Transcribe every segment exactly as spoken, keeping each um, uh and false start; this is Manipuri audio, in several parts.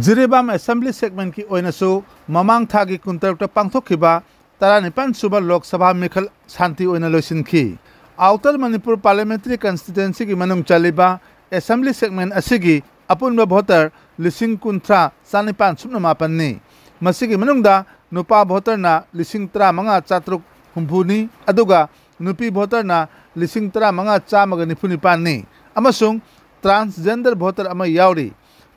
ꯖꯤꯔꯤꯕꯥꯝ ꯑꯦꯁꯦꯝꯕ꯭ꯂꯤ ꯁꯦꯒꯃꯦꯟꯠꯀꯤ ꯑꯣꯏꯅꯁꯨ ꯃꯃꯥꯡ ꯊꯥꯒꯤ ꯀꯨꯟꯇꯔꯨꯛꯇ ꯄꯥꯡꯊꯣꯛꯈꯤꯕ ꯇꯔꯥꯅꯤꯄꯥꯟ ꯁꯨꯕ ꯂꯣꯛ ꯁꯚꯥ ꯃꯤꯈꯜ ꯁꯥꯟꯇꯤ ꯑꯣꯏꯅ ꯂꯣꯏꯁꯤꯟꯈꯤ꯫ ꯑꯥꯎꯇꯔ ꯃꯅꯤꯄꯨꯔ ꯄꯥꯔꯂꯤꯌꯥꯃꯦꯟꯇꯔꯤ ꯀꯟꯁꯇꯤꯇ꯭ꯋꯦꯟꯁꯤꯒꯤ ꯃꯅꯨꯡ ꯆꯜꯂꯤꯕ ꯑꯦꯁꯦꯝꯕ꯭ꯂꯤ ꯁꯦꯒꯃꯦꯟꯠ ꯑꯁꯤꯒꯤ ꯑꯄꯨꯟꯕ ꯚꯣꯇꯔ ꯂꯤꯁꯤꯡ ꯀꯨꯟꯊ꯭ꯔꯥ ꯆꯥꯅꯤꯄꯥꯟ ꯁꯨꯞꯅ ꯃꯥꯄꯟꯅꯤ꯫ ꯃꯁꯤꯒꯤ ꯃꯅꯨꯡꯗ ꯅꯨꯄꯥ ꯚꯣꯇꯔꯅ ꯂꯤꯁꯤꯡ ꯇꯔꯥꯃꯉꯥ ꯆꯥꯇ꯭ꯔꯨꯛ ꯍꯨꯝꯐꯨꯅꯤ, ꯑꯗꯨꯒ ꯅꯨꯄꯤ ꯚꯣꯇꯔꯅ ꯂꯤꯁꯤꯡ ꯇꯔꯥꯃꯉꯥ ꯆꯥꯝꯃꯒ ꯅꯤꯐꯨ ꯅꯤꯄꯥꯟꯅꯤ, ꯑꯃꯁꯨꯡ ꯇ꯭ꯔꯥꯟꯁꯖꯦꯟꯗꯔ ꯚꯣꯇꯔ ꯑꯃ ꯌꯥꯎꯔꯤ꯫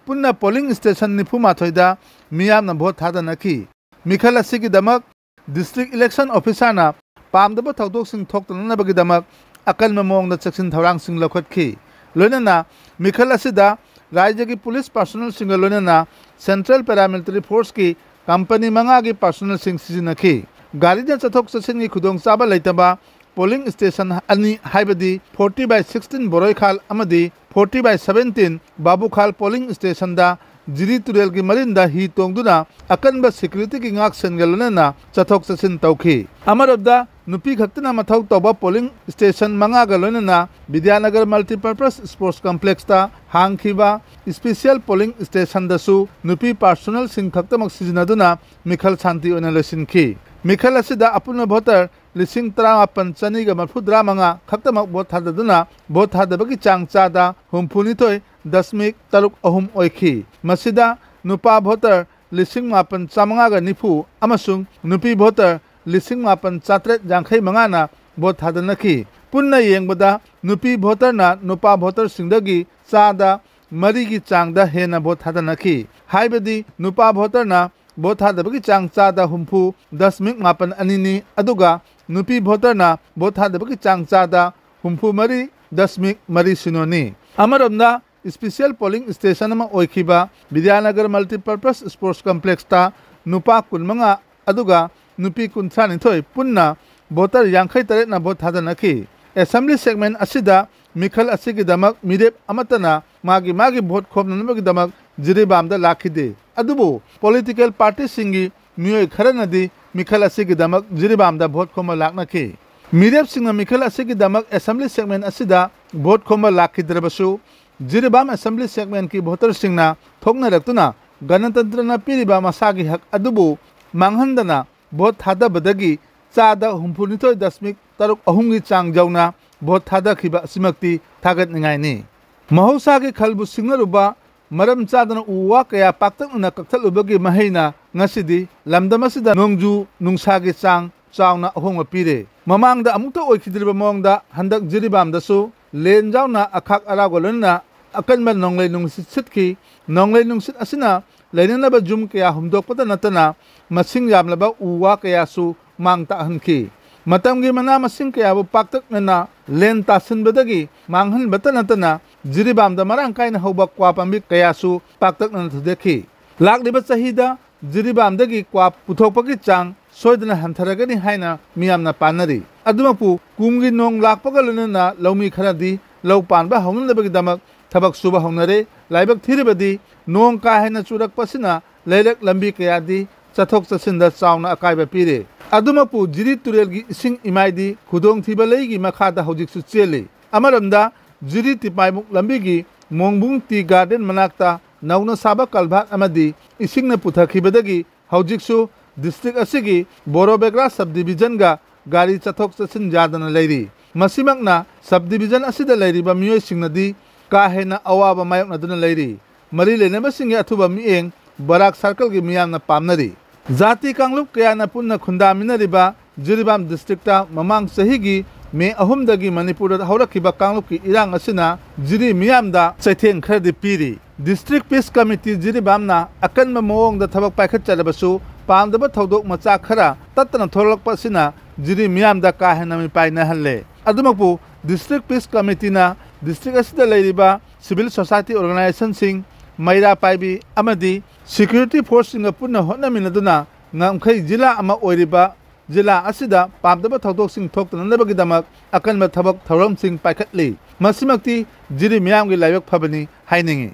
ꯄꯨꯟꯅ ꯄꯣꯂꯤꯡ ꯁ꯭ꯇꯦꯁꯟ ꯅꯤꯐꯨ ꯃꯥꯊꯣꯏꯗ ꯃꯤꯌꯥꯝꯅ ꯚꯣꯠ ꯊꯥꯗꯅꯈꯤ꯫ ꯃꯤꯈꯜ ꯑꯁꯤꯒꯤꯗꯃꯛ ꯗꯤꯁꯇ꯭ꯔꯤꯛ ꯏꯂꯦꯛꯁꯟ ꯑꯣꯐꯤꯁꯥꯔꯅ ꯄꯥꯝꯗꯕ ꯊꯧꯗꯣꯛꯁꯤꯡ ꯊꯣꯛꯇꯅꯅꯕꯒꯤꯗꯃꯛ ꯑꯀꯟꯕ ꯃꯑꯣꯡꯗ ꯆꯦꯛꯁꯤꯟ ꯊꯧꯔꯥꯡꯁꯤꯡ ꯂꯧꯈꯠꯈꯤ꯫ ꯂꯣꯏꯅꯅ ꯃꯤꯈꯜ ꯑꯁꯤꯗ ꯔꯥꯖ꯭ꯌꯒꯤ ꯄꯨꯂꯤꯁ ꯄꯥꯔꯁꯣꯅꯦꯜꯁꯤꯡꯒ ꯂꯣꯏꯅꯅ ꯁꯦꯟꯇ꯭ꯔꯦꯜ ꯄꯦꯔꯥꯃꯤꯂꯤꯇꯔꯤ ꯐꯣꯔꯁꯀꯤ ꯀꯝꯄꯅꯤ ꯃꯉꯥꯒꯤ ꯄꯥꯔꯁꯣꯅꯦꯜꯁꯤꯡ ꯁꯤꯖꯤꯟꯅꯈꯤ꯫ ꯒꯥꯔꯤꯅ ꯆꯠꯊꯣꯛ ꯆꯠꯁꯤꯟꯒꯤ ꯈꯨꯗꯣꯡꯆꯥꯕ ꯂꯩꯇꯕ ꯄꯣꯂꯤꯡ ꯁ꯭ꯇꯦꯁꯟ ꯑꯅꯤ, ꯍꯥꯏꯕꯗꯤ forty by sixteen ꯕꯣꯔꯣꯏꯈꯥꯜ ꯑꯃꯗꯤ forty by seventeen ꯕꯥꯕꯨꯈꯥꯜ ꯄꯣꯂꯤꯡ ꯁ꯭ꯇꯦꯁꯟꯗ ꯖꯤꯔꯤ ꯇꯨꯔꯦꯜꯒꯤ ꯃꯔꯤꯟꯗ ꯍꯤ ꯇꯣꯡꯗꯨꯅ ꯑꯀꯟꯕ ꯁꯦꯀ꯭ꯌꯨꯔꯤꯇꯤꯒꯤ ꯉꯥꯛꯁꯦꯟꯒ ꯂꯣꯏꯅꯅ ꯆꯠꯊꯣꯛ ꯆꯠꯁꯤꯟ ꯇꯧꯈꯤ꯫ ꯑꯃꯔꯣꯝꯗ, ꯅꯨꯄꯤ ꯈꯛꯇꯅ ꯃꯊꯧ ꯇꯧꯕ ꯄꯣꯂꯤꯡ ꯁ꯭ꯇꯦꯁꯟ ꯃꯉꯥꯒ ꯂꯣꯏꯅꯅ ꯕꯤꯗ꯭ꯌꯥꯅꯒꯔ ꯃꯜꯇꯤꯄꯔꯄꯁ ꯁ꯭ꯄꯣꯔꯠꯁ ꯀꯝꯄ꯭ꯂꯦꯛꯁꯇ ꯍꯥꯡꯈꯤꯕ ꯁ꯭ꯄꯦꯁꯤꯌꯦꯜ ꯄꯣꯂꯤꯡ ꯁ꯭ꯇꯦꯁꯟꯗꯁꯨ ꯅꯨꯄꯤ ꯄꯥꯔꯁꯣꯅꯦꯜꯁꯤꯡ ꯈꯛꯇꯃꯛ ꯁꯤꯖꯤꯟꯅꯗꯨꯅ ꯃꯤꯈꯜ ꯁꯥꯟꯇꯤ ꯑꯣꯏꯅ ꯂꯣꯏꯁꯤꯟꯈꯤ꯫ ꯃꯤꯈꯜ ꯑꯁꯤꯗ ꯑꯄꯨꯟꯕ ꯚꯣꯇꯔ ꯂꯤꯁꯤꯡ ꯇꯔꯥꯃꯥꯄꯟ ꯆꯅꯤꯒ ꯃꯔꯤꯐꯨꯇꯔꯥ ꯃꯉꯥ ꯈꯛꯇꯃꯛ ꯚꯣꯠ ꯊꯥꯗꯗꯨꯅ ꯚꯣꯠ ꯊꯥꯗꯕꯒꯤ ꯆꯥꯡ ꯆꯥꯗ ꯍꯨꯝꯐꯨꯅꯤꯊꯣꯏ ꯗꯁꯃꯤꯛ ꯇꯔꯨꯛ ꯑꯍꯨꯝ ꯑꯣꯏꯈꯤ꯫ ꯃꯁꯤꯗ ꯅꯨꯄꯥ ꯚꯣꯇꯔ ꯂꯤꯁꯤꯡ ꯃꯥꯄꯟ ꯆꯥꯃꯉꯥꯒ ꯅꯤꯐꯨ ꯑꯃꯁꯨꯡ ꯅꯨꯄꯤ ꯚꯣꯇꯔ ꯂꯤꯁꯤꯡ ꯃꯥꯄꯟ ꯆꯥꯇ꯭ꯔꯦꯠ ꯌꯥꯡꯈꯩ ꯃꯉꯥꯅ ꯚꯣꯠ ꯊꯥꯗꯅꯈꯤ꯫ ꯄꯨꯟꯅ ꯌꯦꯡꯕꯗ ꯅꯨꯄꯤ ꯚꯣꯇꯔꯅ ꯅꯨꯄꯥ ꯚꯣꯇꯔꯁꯤꯡꯗꯒꯤ ꯆꯥꯗ ꯃꯔꯤꯒꯤ ꯆꯥꯡꯗ ꯍꯦꯟꯅ ꯚꯣꯠ ꯊꯥꯗꯅꯈꯤ꯫ ꯍꯥꯏꯕꯗꯤ ꯅꯨꯄꯥ ꯚꯣꯇꯔꯅ ꯚꯣꯠ ꯊꯥꯗꯕꯒꯤ ꯆꯥꯡ ꯆꯥꯗ ꯍꯨꯝꯐꯨ ꯗꯁꯃꯤꯛ ꯃꯥꯄꯟ ꯑꯅꯤꯅꯤ, ꯑꯗꯨꯒ ꯅꯨꯄꯤ ꯚꯣꯇꯔꯅ ꯚꯣꯠ ꯊꯥꯗꯕꯒꯤ ꯆꯥꯡ ꯆꯥꯗ ꯍꯨꯝꯐꯨ ꯃꯔꯤ ꯗꯁꯃꯤꯛ ꯃꯔꯤ ꯁꯤꯅꯣꯅꯤ꯫ ꯑꯃꯔꯣꯝꯗ, ꯁ꯭ꯄꯦꯁꯤꯌꯦꯜ ꯄꯣꯂꯤꯡ ꯁ꯭ꯇꯦꯁꯟ ꯑꯃ ꯑꯣꯏꯈꯤꯕ ꯕꯤꯗ꯭ꯌꯥꯅꯒꯔ ꯃꯜꯇꯤꯄꯔꯄꯁ ꯁ꯭ꯄꯣꯔꯠꯁ ꯀꯝꯄ꯭ꯂꯦꯛꯁꯇ ꯅꯨꯄꯥ ꯀꯨꯟꯃꯉꯥ ꯑꯗꯨꯒ ꯅꯨꯄꯤ ꯀꯨꯟꯊ꯭ꯔꯥꯅꯤꯊꯣꯏ, ꯄꯨꯟꯅ ꯚꯣꯇꯔ ꯌꯥꯡꯈꯩ ꯇꯔꯦꯠꯅ ꯚꯣꯠ ꯊꯥꯗꯅꯈꯤ꯫ ꯑꯦꯁꯦꯝꯕ꯭ꯂꯤ ꯁꯦꯒꯃꯦꯟꯠ ꯑꯁꯤꯗ ꯃꯤꯈꯜ ꯑꯁꯤꯒꯤꯗꯃꯛ ꯃꯤꯔꯦꯞ ꯑꯃꯠꯇꯅ ꯃꯥꯒꯤ ꯃꯥꯒꯤ ꯚꯣꯠ ꯈꯣꯝꯅꯅꯕꯒꯤꯗꯃꯛ ꯖꯤꯔꯤꯕꯥꯝꯗ ꯂꯥꯛꯈꯤꯗꯦ꯫ ꯑꯗꯨꯕꯨ ꯄꯣꯂꯤꯇꯤꯀꯦꯜ ꯄꯥꯔꯇꯤꯁꯤꯡꯒꯤ ꯃꯤꯑꯣꯏ ꯈꯔꯅꯗꯤ ꯃꯤꯈꯜ ꯑꯁꯤꯒꯤꯗꯃꯛ ꯖꯤꯔꯤꯕꯥꯝꯗ ꯚꯣꯠ ꯈꯣꯝꯕ ꯂꯥꯛꯅꯈꯤ꯫ ꯃꯤꯔꯦꯞꯁꯤꯡꯅ ꯃꯤꯈꯜ ꯑꯁꯤꯒꯤꯗꯃꯛ ꯑꯦꯁꯦꯝꯕ꯭ꯂꯤ ꯁꯦꯒꯃꯦꯟꯠ ꯑꯁꯤꯗ ꯚꯣꯠ ꯈꯣꯝꯕ ꯂꯥꯛꯈꯤꯗ꯭ꯔꯕꯁꯨ, ꯖꯤꯔꯤꯕꯥꯝ ꯑꯦꯁꯦꯝꯕ꯭ꯂꯤ ꯁꯦꯒꯃꯦꯟꯠꯀꯤ ꯚꯣꯇꯔꯁꯤꯡꯅ ꯊꯣꯛꯅꯔꯛꯇꯨꯅ ꯒꯅꯇꯟꯇ꯭ꯔꯅ ꯄꯤꯔꯤꯕ ꯃꯁꯥꯒꯤ ꯍꯛ ꯑꯗꯨꯕꯨ ꯃꯥꯡꯍꯟꯗꯅ ꯚꯣꯠ ꯊꯥꯗꯕꯗꯒꯤ ꯆꯥꯗ ꯍꯨꯝꯐꯨꯅꯤꯊꯣꯏ ꯗꯁꯃꯤꯛ ꯇꯔꯨꯛ ꯑꯍꯨꯝꯒꯤ ꯆꯥꯡ ꯌꯧꯅ ꯚꯣꯠ ꯊꯥꯗꯈꯤꯕ ꯑꯁꯤꯃꯛꯇꯤ ꯊꯥꯒꯠꯅꯤꯡꯉꯥꯏꯅꯤ꯫ ꯃꯍꯧꯁꯥꯒꯤ ꯈꯜꯕꯨ ꯁꯤꯡꯅꯔꯨꯕ, ꯃꯔꯝ ꯆꯥꯗꯅ ꯎ ꯋꯥ ꯀꯌꯥ ꯄꯥꯛꯇꯛꯅꯅ ꯀꯛꯊꯠꯂꯨꯕꯒꯤ ꯃꯍꯩꯅ ꯉꯁꯤꯗꯤ ꯂꯝꯗꯝ ꯑꯁꯤꯗ ꯅꯣꯡꯖꯨ ꯅꯨꯡꯁꯥꯒꯤ ꯆꯥꯡ ꯆꯥꯎꯅ ꯑꯍꯣꯡꯕ ꯄꯤꯔꯦ꯫ ꯃꯃꯥꯡꯗ ꯑꯃꯨꯛꯇ ꯑꯣꯏꯈꯤꯗ꯭ꯔꯤꯕ ꯃꯑꯣꯡꯗ ꯍꯟꯗꯛ ꯖꯤꯔꯤꯕꯥꯝꯗꯁꯨ ꯂꯦꯟ ꯌꯥꯎꯅ ꯑꯈꯥꯛ ꯑꯔꯥꯎꯒ ꯂꯣꯏꯅꯅ ꯑꯀꯟꯕ ꯅꯣꯡꯂꯩ ꯅꯨꯡꯁꯤꯠ ꯁꯤꯠꯈꯤ꯫ ꯅꯣꯡꯂꯩ ꯅꯨꯡꯁꯤꯠ ꯑꯁꯤꯅ ꯂꯩꯅꯅꯕ ꯌꯨꯝ ꯀꯌꯥ ꯍꯨꯝꯗꯣꯛꯄꯗ ꯅꯠꯇꯅ ꯃꯁꯤꯡ ꯌꯥꯝꯂꯕ ꯎ ꯋꯥ ꯀꯌꯥꯁꯨ ꯃꯥꯡ ꯇꯥꯛꯍꯟꯈꯤ꯫ ꯃꯇꯝꯒꯤ ꯃꯅꯥ ꯃꯁꯤꯡ ꯀꯌꯥꯕꯨ ꯄꯥꯛꯇꯛꯅꯅ ꯂꯦꯟ ꯇꯥꯁꯤꯟꯕꯗꯒꯤ ꯃꯥꯡꯍꯟꯕꯇ ꯅꯠꯇꯅ ꯖꯤꯔꯤꯕꯥꯝꯗ ꯃꯔꯥꯡ ꯀꯥꯏꯅ ꯍꯧꯕ ꯀ꯭ꯋꯥ ꯄꯥꯝꯕꯤ ꯀꯌꯥꯁꯨ ꯄꯥꯛꯇꯛꯅꯅ ꯊꯨꯗꯦꯛꯈꯤ꯫ ꯂꯥꯛꯂꯤꯕ ꯆꯍꯤꯗ ꯖꯤꯔꯤꯕꯥꯝꯗꯒꯤ ꯀ꯭ꯋꯥ ꯄꯨꯊꯣꯛꯄꯒꯤ ꯆꯥꯡ ꯁꯣꯏꯗꯅ ꯍꯟꯊꯔꯒꯅꯤ ꯍꯥꯏꯅ ꯃꯤꯌꯥꯝꯅ ꯄꯥꯅꯔꯤ꯫ ꯑꯗꯨꯃꯛꯄꯨ ꯀꯨꯝꯒꯤ ꯅꯣꯡ ꯂꯥꯛꯄꯒ ꯂꯣꯏꯅꯅ ꯂꯧꯃꯤ ꯈꯔꯗꯤ ꯂꯧ ꯄꯥꯟꯕ ꯍꯧꯅꯅꯕꯒꯤꯗꯃꯛ ꯊꯕꯛ ꯁꯨꯕ ꯍꯧꯅꯔꯦ꯫ ꯂꯥꯏꯕꯛ ꯊꯤꯔꯕꯗꯤ ꯅꯣꯡ ꯀꯥ ꯍꯦꯟꯅ ꯆꯨꯔꯛꯄꯁꯤꯅ ꯂꯩꯔꯛ ꯂꯝꯕꯤ ꯀꯌꯥꯗꯤ ꯆꯠꯊꯣꯛ ꯆꯠꯁꯤꯟꯗ ꯆꯥꯎꯅ ꯑꯀꯥꯏꯕ ꯄꯤꯔꯦ꯫ ꯑꯗꯨꯃꯛꯄꯨ ꯖꯤꯔꯤ ꯇꯨꯔꯦꯜꯒꯤ ꯏꯁꯤꯡ ꯏꯃꯥꯏꯗꯤ ꯈꯨꯗꯣꯡꯊꯤꯕ ꯂꯩꯒꯤ ꯃꯈꯥꯗ ꯍꯧꯖꯤꯛꯁꯨ ꯆꯦꯜꯂꯤ꯫ ꯑꯃꯔꯣꯝꯗ ꯖꯤꯔꯤ ꯇꯤꯄꯥꯏꯃꯨꯛ ꯂꯝꯕꯤꯒꯤ ꯃꯣꯡꯕꯨꯡ ꯇꯤ ꯒꯥꯔꯗꯦꯟ ꯃꯅꯥꯛꯇ ꯅꯧꯅ ꯁꯥꯕ ꯀꯜꯚꯥꯔꯠ ꯑꯃꯗꯤ ꯏꯁꯤꯡꯅ ꯄꯨꯊꯈꯤꯕꯗꯒꯤ ꯍꯧꯖꯤꯛꯁꯨ ꯗꯤꯁꯇ꯭ꯔꯤꯛ ꯑꯁꯤꯒꯤ ꯕꯣꯔꯣꯕꯦꯒ꯭ꯔꯥ ꯁꯕ ꯗꯤꯕꯤꯖꯟꯒ ꯒꯥꯔꯤ ꯆꯠꯊꯣꯛ ꯆꯠꯁꯤꯟ ꯌꯥꯗꯅ ꯂꯩꯔꯤ꯫ ꯃꯁꯤꯃꯛꯅ ꯁꯕ ꯗꯤꯕꯤꯖꯟ ꯑꯁꯤꯗ ꯂꯩꯔꯤꯕ ꯃꯤꯑꯣꯏꯁꯤꯡꯅꯗꯤ ꯀꯥ ꯍꯦꯟꯅ ꯑꯋꯥꯕ ꯃꯥꯌꯣꯛꯅꯗꯨꯅ ꯂꯩꯔꯤ꯫ ꯃꯔꯤ ꯂꯩꯅꯕꯁꯤꯡꯒꯤ ꯑꯊꯨꯕ ꯃꯤꯠꯌꯦꯡ ꯕꯔꯥꯛ ꯁꯥꯔꯀꯜꯒꯤ ꯃꯤꯌꯥꯝꯅ ꯄꯥꯝꯅꯔꯤ꯫ ꯖꯥꯇꯤ ꯀꯥꯡꯂꯨꯞ ꯀꯌꯥꯅ ꯄꯨꯟꯅ ꯈꯨꯟꯗꯥꯃꯤꯟꯅꯔꯤꯕ ꯖꯤꯔꯤꯕꯥꯝ ꯗꯤꯁꯇ꯭ꯔꯤꯛꯇ ꯃꯃꯥꯡ ꯆꯍꯤꯒꯤ ꯃꯦ ꯑꯍꯨꯝꯗꯒꯤ ꯃꯅꯤꯄꯨꯔꯗ ꯍꯧꯔꯛꯈꯤꯕ ꯀꯥꯡꯂꯨꯞꯀꯤ ꯏꯔꯥꯡ ꯑꯁꯤꯅ ꯖꯤꯔꯤ ꯃꯤꯌꯥꯝꯗ ꯆꯩꯊꯦꯡ ꯈꯔꯗꯤ ꯄꯤꯔꯤ꯫ ꯗꯤꯁꯇ꯭ꯔꯤꯛ ꯄꯤꯁ ꯀꯃꯤꯇꯤ ꯖꯤꯔꯤꯕꯥꯝꯅ ꯑꯀꯟꯕ ꯃꯑꯣꯡꯗ ꯊꯕꯛ ꯄꯥꯏꯈꯠꯆꯔꯕꯁꯨ, ꯄꯥꯝꯗꯕ ꯊꯧꯗꯣꯛ ꯃꯆꯥ ꯈꯔ ꯇꯠꯇꯅ ꯊꯣꯛꯂꯛꯄ ꯑꯁꯤꯅ ꯖꯤꯔꯤ ꯃꯤꯌꯥꯝꯗ ꯀꯥ ꯍꯦꯟꯅ ꯃꯤꯄꯥꯏꯅꯍꯜꯂꯦ꯫ ꯑꯗꯨꯃꯛꯄꯨ ꯗꯤꯁꯇ꯭ꯔꯤꯛ ꯄꯤꯁ ꯀꯃꯤꯇꯤꯅ ꯗꯤꯁꯇ꯭ꯔꯤꯛ ꯑꯁꯤꯗ ꯂꯩꯔꯤꯕ ꯁꯤꯚꯤꯜ ꯁꯣꯁꯥꯏꯇꯤ ꯑꯣꯔꯒꯅꯥꯏꯖꯦꯁꯟꯁꯤꯡ, ꯃꯩꯔꯥ ꯄꯥꯏꯕꯤ ꯑꯃꯗꯤ ꯁꯦꯀ꯭ꯌꯨꯔꯤꯇꯤ ꯐꯣꯔꯁꯁꯤꯡꯒ ꯄꯨꯟꯅ ꯍꯣꯠꯅꯃꯤꯟꯅꯗꯨꯅ ꯉꯝꯈꯩ ꯖꯤꯂꯥ ꯑꯃ ꯑꯣꯏꯔꯤꯕ ꯖꯤꯂꯥ ꯑꯁꯤꯗ ꯄꯥꯝꯗꯕ ꯊꯧꯗꯣꯛꯁꯤꯡ ꯊꯣꯛꯇꯅꯅꯕꯒꯤꯗꯃꯛ ꯑꯀꯟꯕ ꯊꯕꯛ ꯊꯧꯔꯝꯁꯤꯡ ꯄꯥꯏꯈꯠꯂꯤ꯫ ꯃꯁꯤꯃꯛꯇꯤ ꯖꯤꯔꯤ ꯃꯤꯌꯥꯝꯒꯤ ꯂꯥꯏꯕꯛ ꯐꯕꯅꯤ ꯍꯥꯏꯅꯤꯡꯏ꯫